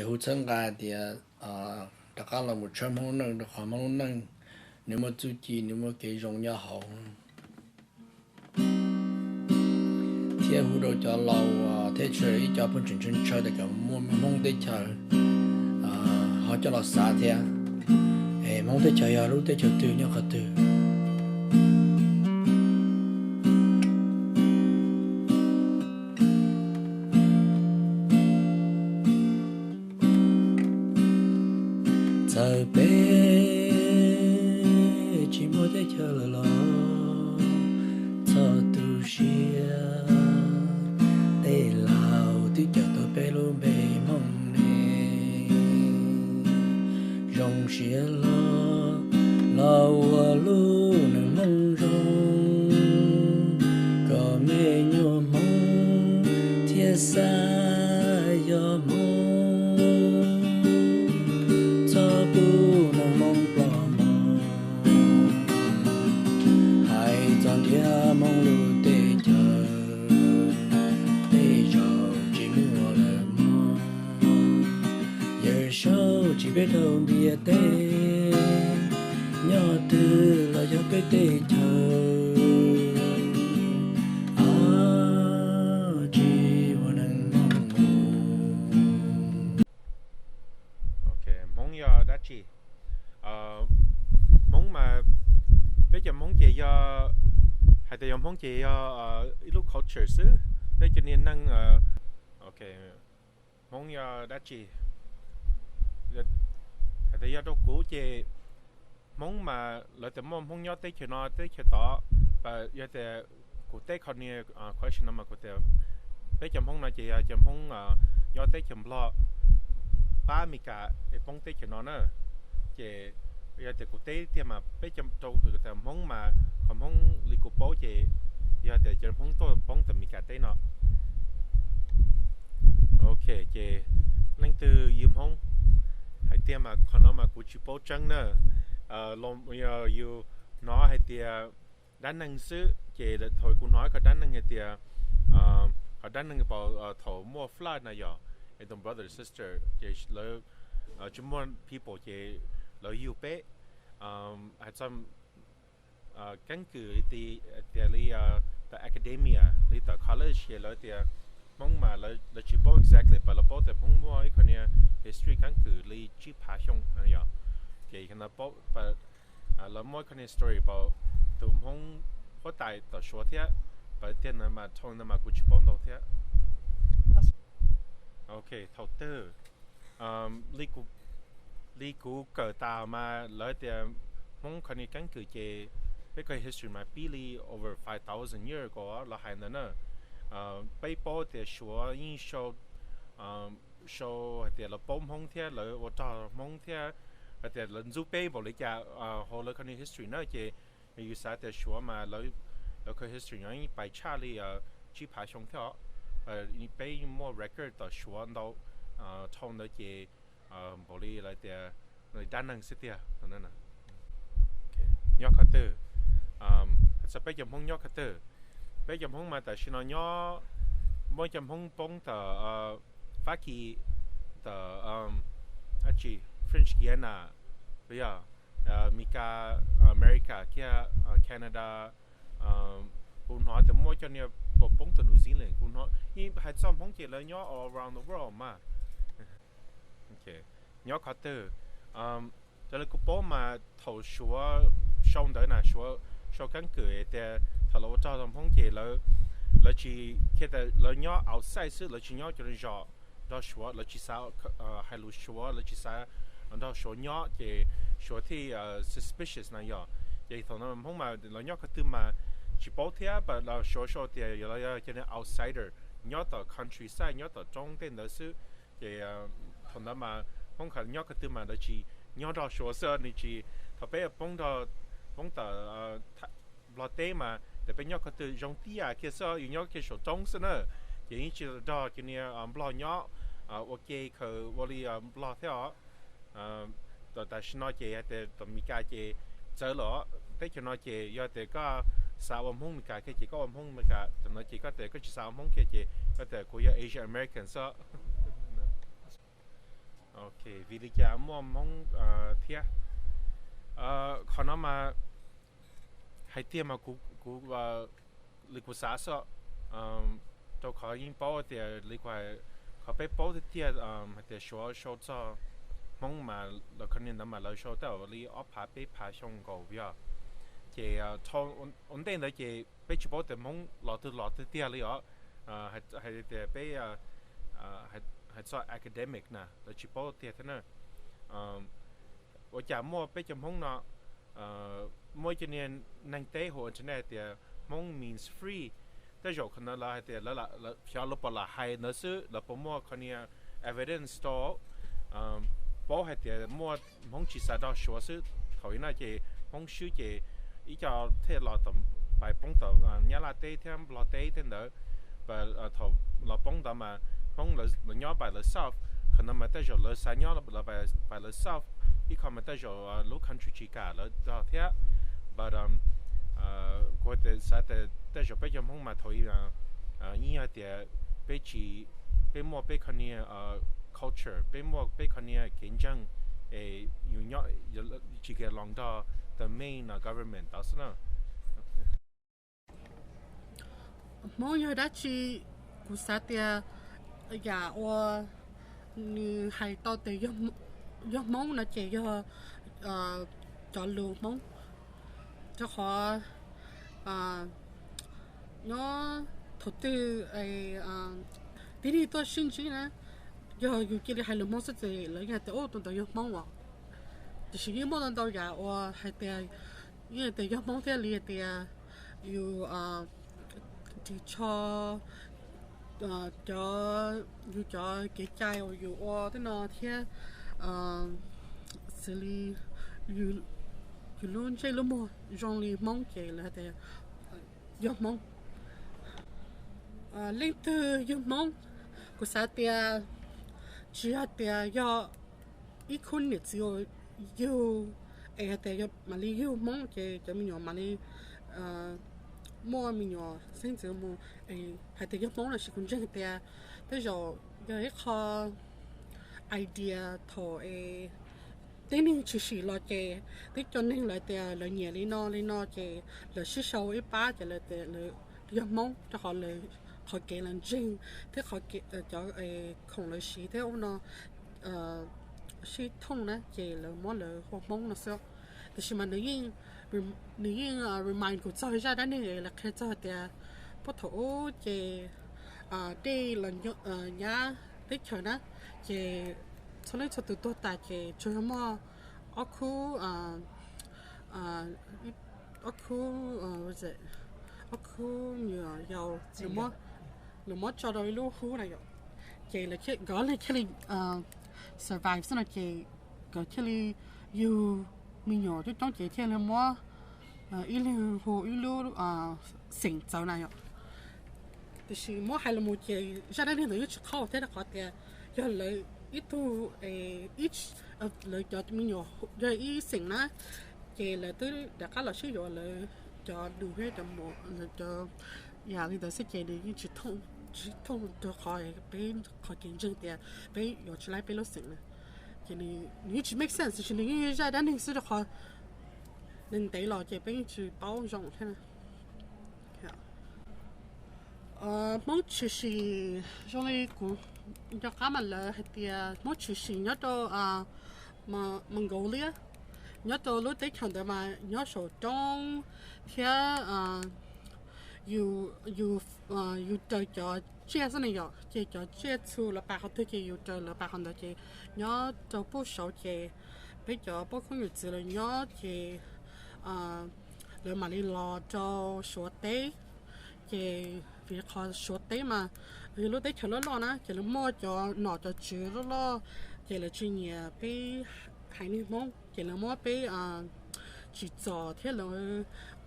Ces hu txhawb nqa tias rov qab los mus tshawb Hmoob lub neej, rau qhov Hmoob lub neej nws muaj txuj ci, nws muaj kev zoo nyob hauv. Thiab hu rau cov laus thiab tshwj ib co phooj ywg tseem ntshaw ntshaw tias kom muaj Hmoob teb chaws ho coj los xav thiab. Es Hmoob teb chaws yog lub teb chaws twg, nyob qhov twg? Txawm peb tsis muaj teb chaws lawm los txhob tu siab, tej laus twb cawm tau peb lub npe Hmoob ne. Zoo siab los, los ua lub neej Hmoob zoo, kom me nyuam Hmoob thiaj xav yog Hmoob, txhob pub neeg Hmoob ploj mog. Hais txog ntiag Hmoob lub teb chaws, tej zaum tsis muaj lawm mog. Yawm saub tsis peb dhau ntiaj teb, nyob twg los yog peb teb chaws, tsis ua neeg Hmoob. Ok, Hmoob yog dab tsi? Hmoob mas, peb cov Hmoob ces yog, hais tias yog Hmoob ces yog ib lub culture xwb, peb cov niag neeg. Ok, Hmoob yog dab tsi? Hais tias yog rau kuv ces Hmoob mas lawv tias muaj Hmoob nyob teb chaws no teb chaws tod, yog tias kuv teb qhov niag question no mas kuv tias peb cov Hmoob no ces yog cov Hmoob nyob teb chaws Nplog, pab Amelikas es poob teb chaws no na. Ces yog tias kuv teb tiag mas peb cov, rau kuv tias Hmoob mas qhov Hmoob li kuv paub ces yog tias cov Hmoob tuaj poob tau Amelikas teb no. Ok, ces leej twg yug Hmoob? Hais tiag mas qhov no mas kuv tsis paub tseeb na. Yog yus hnov hais tias dab neeg xwb ces thaum kuv hnov ib qho dab neeg hais tias, qhov dab neeg thaum muaj flood na yog, es tus brother sister ces lawv tsis muaj people ces lawv yug peb. Hais txog keeb kwm tias li tawm academia li tawm college ces lawv tias Hmoob mas lawv tsis paub exactly, but lawv paub tias Hmoob muaj ib qho niag history keeb kwm li tsib phav xyoo no yog. Ces lawv muaj ib qho niag story about tus Hmoob huab tais tom Suav thiab, but tiag no mas thaum no mas kuv tsis paub ntau thiab. Ok, thaum twg, li kuv kawm tas mas lawv tias Hmoob qhov niag keeb kwm ces peb qhov history mas pib li over five thousand years ago los hais ntawd na. Peb paub tias Suav yeej sau, sau hais tias lawv paub Hmoob thiab lawv ua rog Hmoob thiab hais tias lawv ntxub peb npaum li cas hauv lawv qhov niag history na ces yus xav tias Suav mas lawv qhov history no yeej pais tshaj li tsib phav xyoo thiab os. Peb yeej muaj record tom Suav ntau, dhau ntawd ces npaum li lawv tias dab neeg xwb tiag. Nyob qhov twg? Hais txog peb cov Hmoob nyob qhov twg? Peb cov Hmoob mas tam sim no nyob, muaj cov Hmoob poob tom Fab Kis, tom French Guiana, yog Amelikas, America kiag, Canada. Kuv hnov tias muaj cov niag poob tom New Zealand, kuv hnov hais txog Hmoob ces lawv nyob all around the world mas. Nyob qhov twg? Raws li kuv paub mas thaum Suav sau ntawv na, Suav sau keeb kwm tias thaum lawv ua rog rau Hmoob ces lawv tsis, thiaj tias lawv nyob outside xwb, lawv tsis nyob cov zos nrog Suav, lawv tsis xav hais lus Suav, lawv tsis xav nrog Suav nyob ces Suav thiaj suspicious na yog. Ces thaum no Hmoob mas lawv nyob qhov twg mas tsis paub thiab, Suav sau tias lawv yog cov niag outsider, nyob tom countryside, nyob tom roob tej ntawd xwb. Ces thaum ntawd mas Hmoob nyob qhov twg mas lawv tsis nyob nrog Suav xwb, nws tsis, thaum peb poob, poob tom Nplog teb mas tias peb nyob qhov twg zoo tiag kiag xwb, yus nyob kiag saum roob xwb na. Ces yeej tsis nrog cov niag Nplog nyob ua ke khaws ua li Nplog thiab os. Tam sim no ces hais tias tom Amelikas ces txawv lawm, teb chaws no ces yog tias koj xav ua Hmoob Amelikas kiag ces koj ua Hmoob Amelikas, tam no ces koj tias koj tsis xav ua Hmoob kiag ces koj tias kuv yog Asian American xwb. Vim li cas muaj Hmoob thiab? Qhov no mas hais tiag mas kuv, kuv, li kuv xav xwb, rau qhov yeej paub tias li kuv, qhov peb paub tiag tiag hais tias Suav sau txog Hmoob mas lawv kho nias ntawd mas lawv sau tej zaum li ob phav peb phav xyoo nkaus yog. Ces ua ntej ntawd ces peb tsis paub tias Hmoob los twg los twg tiag li os. Hais tias peb hais txog academic na lawv tsis paub tiag thiab na. Ua cas muaj peb cov Hmoob no, muaj ib co niag neeg teb hu internet tias Hmoob means free. Tej zaum qhov ntawd lawv hais tias xyov lawv puas lam hais ntawd xwb, lawv puas muaj qhov niag evidence rau paub hais tias muaj Hmoob tsis xav nrog Suav xwb. Thaum i no ces Hmoob swb ces ib co thiaj los pais poob tom Nyab Laj teb thiab Nplog teb tej ntawd. Thaum los poob ntawd mas Hmoob lawv nyob pais lawv south, qhov ntawd mas tej zaum lawv xav nyob pais lawv south, ib qho mas tej zaum lub country tsis kam lawv nrog thiab. But kuv xav tias tej zaum peb cov Hmoob mas thaum i yeej yog tias peb tsis, peb muaj peb qhov niag culture, peb muaj peb qhov niag kev ntseeg, es yus nyob tsis kam los nrog the main government tod xwb na. Hmoob yog dab tsi? Kuv xav tias yam uas nws hais tau tias yog Hmoob no ces yog cov lus Hmoob, rau qhov nyob thaum twg tib neeg tuaj sib ntsib na, yog yus cia li hais lus Hmoob xwb ces lawv yeej hais tias ub tus ntawd yog Hmoob os. Tiam sis yeej muaj ntau ntau yam uas hais tias, yeej hais tias yog Hmoob thiaj li hais tias yus ris tsho cov, yus cov kev cai uas yus ua tej no thiab xws li yus lub ntsej lub muag zoo li Hmoob ces lawv hais tias yog Hmoob. Leej twg yug Hmoob? Kuv xav tias tsis yog tias yog ib khub niam txiv uas yug es hais tias mam li yug Hmoob ces cov me nyuam mam li muaj me nyuam xeeb ntxwv mus hais tias yog Hmoob los sis kuv ntseeg tias tej zaum yog ib qho idea thaum es tib neeg tshwm sim los ces tib co neeg lawv tias lawv nyiam li no li no ces lawv sib sau ib pab ces lawv tias lawv yog Hmoob rau qhov lawv qhov kev lawv ntseeg thiab qhov cov khoom lawv siv thiab ub no sib thooj na ces lawv muab lawv hu Hmoob no xwb. Tiam sis mas nws yeej, nws yeej remind kuv txog zaj dab neeg lawv qhia txog tias puag thaum ub ces dej los nyab teb chaws na, ces txhua leej txhua tus tuag tas ces tsuas yog muaj ob khub, ob khub, ob khub me nyuam yaus, lawv muab tso rau ib lub hub na yom, ces nkawd thiaj li survive xwb no ces nkawd thiaj li yug me nyuam coob coob ces thiaj li muab ib leeg hu ib lub xeem txawv na yom. Tiam sis muab hais los mus ces zaj dab neeg ntawd yeej tsis qhov thiab rau qhov tias yog lawv ib tug, lawv cov me nyuam yog ib xeem na, ces lawv twb rov qab los sib yuav lawv cov nus thiab cov muam, cov yam li ntawd xwb ces nws yeej tsis thooj rau qhov peb qhov kev ntseeg tias peb yuav tsis laib peb lub xeem na. Ces nws yeej tsis make sense, tiam sis nws yeej zaj dab neeg xwb rau qhov nws ntev los ces peb yeej tsis paub zoo thiab. Hmoob tshwm sim zoo li kuv nco qab mas lawv hais tias Hmoob tshwm sim nyob rau Mongolia, nyob rau lub teb chaws ntawd mas nyob saum roob thiab yus, yus raws cov tsiaj xwb na yom, ces cov tsiaj txhu lawv pais qhov twg ces yus raws lawv pais qhov ntawd ces nyob rau pem saud ces peb cov poj koob yawm txwv lawv nyob ces lawv mam li los rau Suav teb. Ces vim qhov Suav teb mas yog lub teb chaws loj loj na ces lawv muaj cov nom cov tswv loj loj, ces lawv tsis nyiam peb haiv neeg Hmoob ces lawv muab peb tsim txom thiab lawv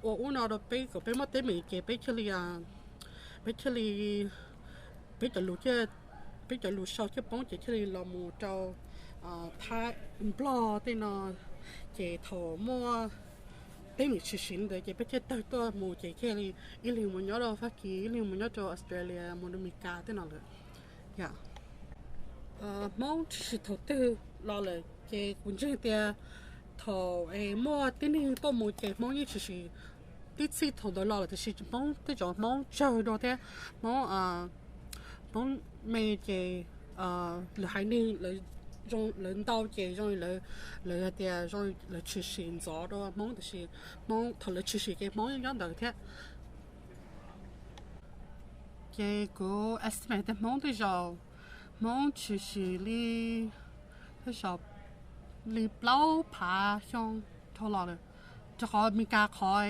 ua ub no rau peb kom peb muaj teeb meem ces peb thiaj li, peb thiaj li, peb cov lus, peb cov lus sau thiaj poob ces thiaj li los mus rau Thaib, Nplog tej no. Ces thaum muaj teeb meem tshwm sim ntawd ces peb thiaj tawg tuaj mus ces thiaj li ib leeg mus nyob rau Fab Kis, ib leeg mus nyob rau Australia, mus rau Amelikas tej no lawm. Yom. Hmoob tshwm sim thaum twg los lawm ces kuv ntseeg tias thaum es muaj tib neeg tuaj mus ces Hmoob yeej tshwm sim tib txhij thaum ntawd los lawm, tiam sis Hmoob tej zaum Hmoob tsawg dua thiab Hmoob, Hmoob me ces lawv haiv neeg lawv ntau ces zoo li lawv hais tias zoo li lawv tshwm sim ntxov dua Hmoob, tiam sis Hmoob thaum lawv tshwm sim ces Hmoob yeej nyob ntawd thiab. Ces kuv estimate tias Hmoob tej zaum Hmoob tshwm sim li tej zaum li plaub phav xyoo dhau los lawm, rau qhov Meskas qhov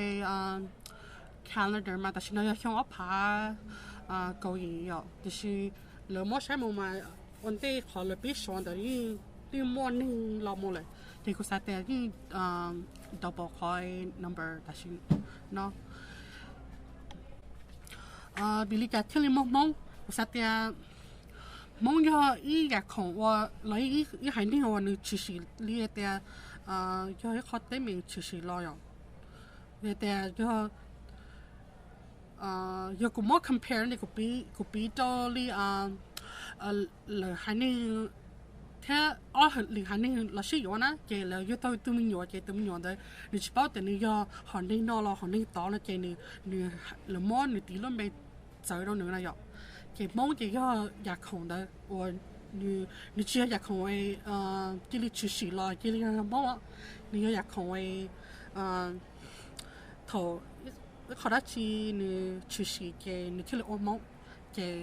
calendar mas tam sim no yog xyoo ob phav kaum yim yom, tiam sis lawv muab saib mus mas ua ntej qhov lawv pib suav ntawd yeej muaj neeg los mus lawm, ces kuv xav tias yeej double qhov number tam sim no. Vim li cas thiaj li muaj Hmoob? Kuv xav tias Hmoob yog ib yam khoom uas los ib haiv neeg uas nws tshwm sim li tias yog ib qho teeb meem tshwm sim los yom. Vim tias yog, yog kuv muab compare ne, kuv piv rau li lawv haiv neeg thiab ob lwm haiv neeg los sib yuav na, ces lawv yug tau tus me nyuam ces tus me nyuam ntawd nws tsis paub tias nws yog hom neeg no los hom neeg tod no ces nws, lawv muab nws tis lub npe txawv rau nws na yom. Ces Hmoob ces yog yam khoom ntawd uas nws tsis yog yam khoom cia li tshwm sim los cia li yog Hmoob, nws yog yam khoom thaum ib qho dab tsi nws tshwm sim ces nws thiaj li ua Hmoob. Ces